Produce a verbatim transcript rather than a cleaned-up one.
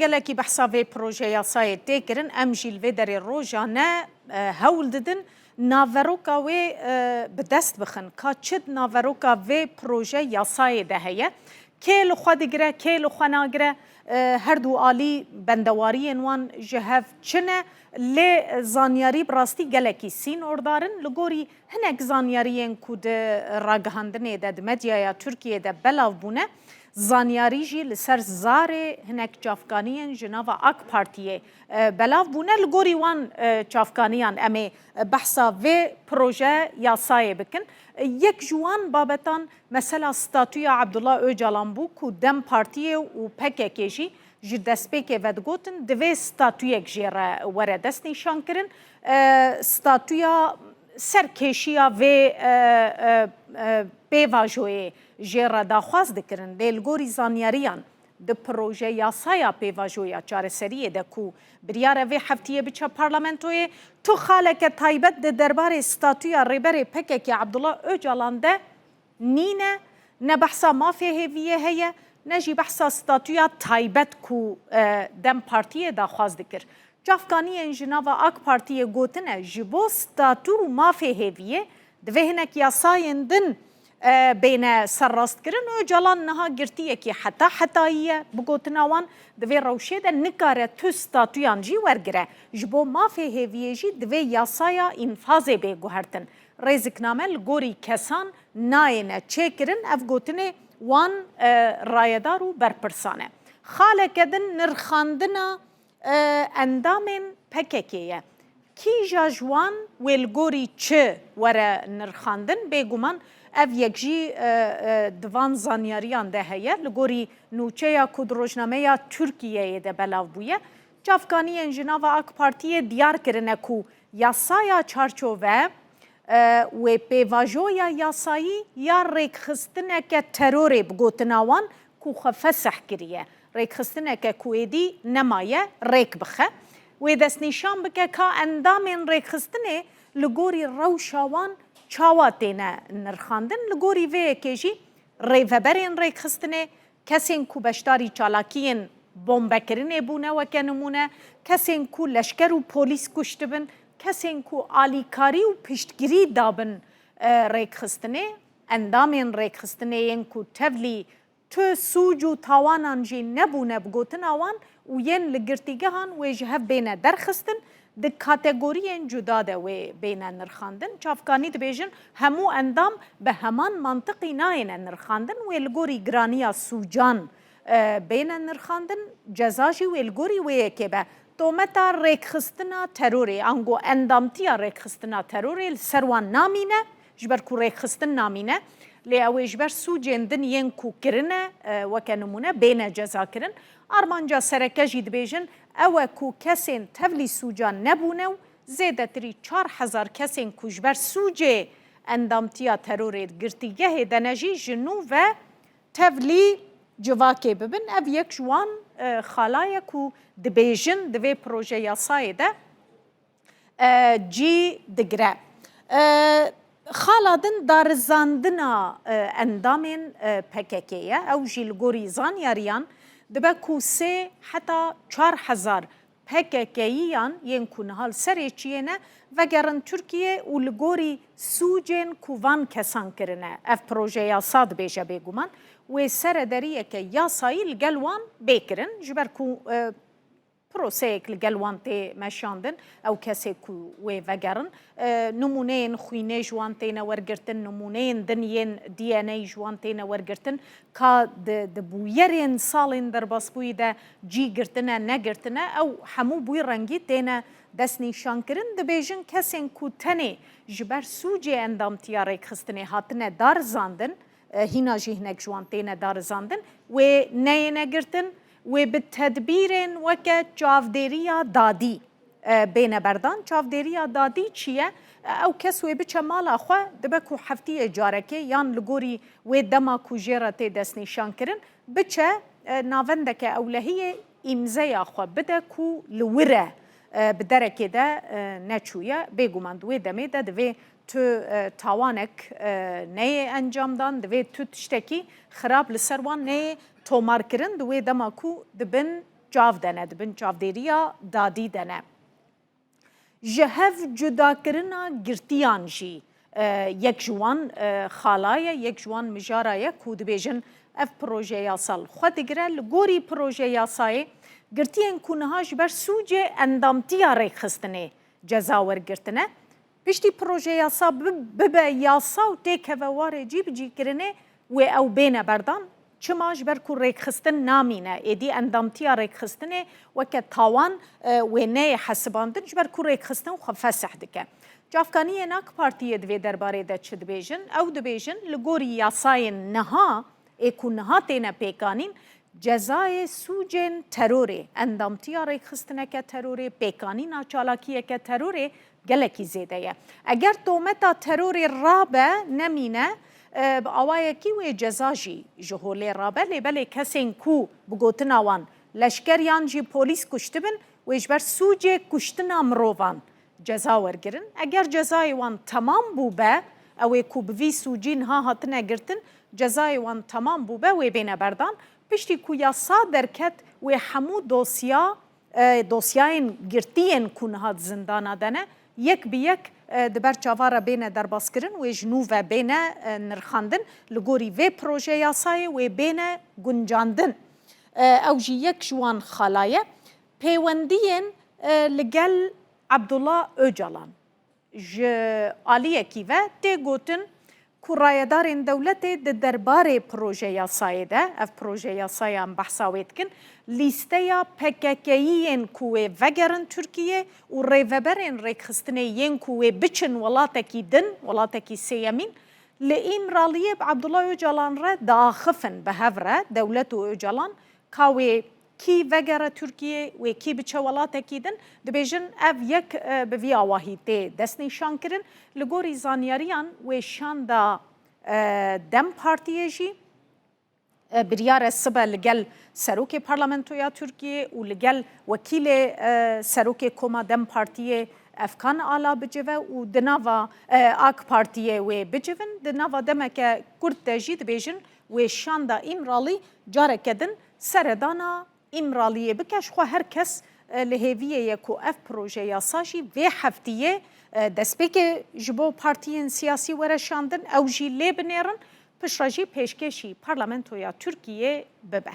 Gelekî behsa vê proje yasayê tê kirin, em jî li vê derê rojane, e, hewl didin naveroka wê, e, bi dest bixin. Ka çi di naveroka vê proje yasayê de heye? Kê li xwe digire, kê li xwe nagire? E, her du alî bendewariyên wan ji hev çi ne? Lê zanyarî bi rastî gelekî sînordar in. Li gorî hinek zanyariyên ku di ragihandinê de, di medyaya Tirkiyê de belav bûne, zanyarî jî li ser zarê hinek çavkaniyên ji nava AK Partiyê, e, belav bûne. Li gorî wan, e, çavkaniyan em ê, e, behsa vê proje yasayê bikin. E, yek ji wan babetan mesela statûya Abdullah Ocalan bû ku DEM Partiyê û PKK jî ji destpêkê vedigotin divê statûyek jê re were destnîşankirin. E, statûya serkêşiya vê, e, e, e, pêvajoyê jê re daxwaz dikirin. Lê li gorî zanyariyan di proje yasaya pêvajoya çareseriyê de ku biryar e vê heftiyê biçe parlamentoyê, tu xaleke taybet di derbarê statûya rêberê PKK Abdullah Ocalan de nîne, ne behsa mafê hêviyê heye, ne jî behsa statûya taybet ku, e, DEM Partiyê daxwaz dikir. Çavkaniyên ji nava AK Partiyê gotine, ji bo statû û mafê hêviyê divê hinek yasayên din, e, bêne serrastkirin. Ocalan niha girtiyekî heta hetayî ye. Bi gotina wan, di vê rewşê de nikare tu statûyan jî wergire. Ji bo mafê hêviyê jî divê yasaya înfazê bê guhertin. Rêzikname li gorî kesan nayêne çêkirin, ev gotinê wan, e, rayedar û berpirsan e. Xaleke din nirxandina, e, endamên PKK'ê ye. Kîja ji wan wê li gorî çi were nirxandin? Bêguman ev yek jî, e, e, di van zanyariyan de heye. Li gorî nûçeya ku di rojnameya Tirkiyeyê de belav bûye, çavkaniyên ji nava AK Partiyê diyar kirine ku yasaya çarçove, e, wê pêvajoya yasayî ya rêkxistineke terorê bi gotina wan ku xwe fesih kiriye, rêkxistineke ku êdî nemaye rêk bixe. Wê destnîşan bike ka endamên rêkxistinê li gorî rewşa wan çawa têne nirxandin. Li gorî vê yekê jî rêveberên rêkxistinê, kesên ku beşdarî çalakiyên bombekirinê bûne, weke nimûne, kesên ku leşker û polîs kuştibin, kesên ku alîkarî û piştgirî dabin, e, rêkxistinê, endamên rêkxistinê yên ku tevlî tu sûc û tawanan jî nebûne bi gotina wan û yên li girtîgehan wê ji hev bêne derxistin, di kategoriyên cuda de wê bêne nirxandin. Çavkanî dibêjin, hemû endam bi heman mantiqî nayêne nirxandin, wê li gorî giraniya sûcan, e, bêne nirxandin, ceza jî wê li gorî wê yekê be. Tometa rêkxistina terorê, ango endamtiya rêkxistina terorê li ser wan namîne, ji ber ku rêkxistin namîne, lê ew ê ji ber sûcên din yên ku kirine, e, weke nimûne, bêne cezakirin. Armanca sereke jî dibêjin, ew e ku kesên tevlî sûcan nebûne û zêdetirî çar hezar kesên ku ji ber sûcê endamtiya terorê di girtîgehê de ne jî ji nû ve tevlî civakê bibin. Ev yek ji wan, e, xala ye ku dibêjin di vê proje yasayê de, e, cî digire. E, xala din darizandina, e, endamên, e, P K K ye. Ew jî li gorî zanyariyan dibe ku sê heta çar hezar P K Kyiyan yên ku niha li serê çiyê ne, vegerin Tirkiyê û li gorî sûcên ku van kesan kirine, ev proje yasa dibêje bêguman, wê serederiyeke yasayî li gel wan bê kirin, ji ber ku, e, proseyek li gel wan tê meşandin, ew kesê ku wê vegerin. E, nimûneyên xwînê ji wan têne wergirtin, nimûneyên din yên D N A ji wan têne wergirtin, ka di, di bûyerên salên derbasbûyî de cî girtine, negirtine, ew hemû bûyî rengî têne destnîşankirin. Dibêjin kesên ku tenê ji ber sûcê endamtiya rêkxistinê hatine darizandin, e, hîna jî hinek ji wan têne darizandin, wê neyêne girtin, wê bi tedbîrên weke çavdêriya dadî, e, bêne berdan. Çavdêriya dadî çi ye? E, ew kes wê biçe mala xwe, dibe ku heftiyê carekê yan li gorî wê dema ku jê re tê destnîşankirin, biçe, e, navendeke ewlehiyê îmzeya xwe bide ku li wir e, e, bi derekê de, e, neçûye. Bêguman di wê demê de divê tu, e, tawanek, e, neyê encamdan, divê tu tiştekî xirab li ser wan neyê tomarkirin, di wê dema ku di bin çav de ne, di bin çavdêriya dadî de ne. Ji hev cudakirina girtiyan jî, e, yek ji wan, e, xala ye, yek ji wan mijara ye ku dibêjin ev proje yasal xwe digire. Li gorî proje yasayê girtiyên ku niha ji ber sûcê endamtiya rêkxistinê ceza wergirtine. Piştî proje yasa bi-, bibe yasa û têkeve warê cîbicîkirinê, wê ew bêne berdan. Çima? Ji ber ku rêkxistin namîne, êdî endamtiya rêkxistinê weke tawan, e, wê neyê hesibandin, ji ber ku rêkxistin xwe fesih dike. Çavkaniyên AK Partiyê di vê derbarê de çi dibêjin? Ew dibêjin, li gorî yasayên niha, ê ku niha têne pêkanîn, cezayê sûcên terorê, endamtiya rêkxistineke terorê, pêkanîna çalakiyeke terorê gelekî zêde ye. Eger tometa terorê rabe, nemîne, e, bi awayekî wê ceza jî ji holê rabe, lê belê kesên ku bi gotina wan leşker yan jî polîs kuştibin, wê ji ber sûcê kuştina mirovan ceza wergirin. Eger cezayê wan temam bûbe, ew ê ku bi vî sûcî niha hatine girtin, cezayê wan temam bûbe, wê bêne berdan. Piştî ku yasa derket, wê hemû dosya, e, dosyayên girtiyên ku niha di zindana de ne, yek bi yek, e, di ber çava re bêne derbaskirin, wê ji nû ve bêne, e, nirxandin. Li gorî vê proje yasayê wê bêne guncandin. E, ew jî yek ji wan xala ye. Pêwendiyên, e, li gel Abdullah Ocalan. Ji aliyekî ve tê gotin ku rayedarên dewletê di derbarê proje yasayê de, ev proje yasaya em behsa wê dikin, lîsteya P K K'yî yên ku wê vegerin Tirkiyê û rêveberên rêkxistinê yên ku wê biçin welatekî din, welatekî sêyemîn, li Îmraliyê bi Abdullah Ocalan re diaxifin bi hev re, dewlet û Ocalan, ka wê kî vegere Tirkiyê, wê kî biçe welatekî din, dibêjin ev yek, e, bi vî awahî tê destnîşankirin. Li gorî zanyariyan wê şanda, e, DEM Partiyê jî, e, biryar e sibe li gel Serokê Parlamentoya Tirkiyê û li gel wekîlê, e, Serokê Koma DEM Partiyê Efkan Ala bicive û di nava, e, AK Partiyê wê bicivin. Di nava demeke kurt de jî dibêjin wê şanda Îmralî careke din seredana Îmraliyê bike. Ji xwe her kes, e, li hêviyê ye ku ev proje yasa jî vê heftiyê, e, destpêkê ji bo partiyên siyasî were şandin, ew jî lê binêrin, piştre jî pêşkêşî Parlamentoya Tirkiyê bibe.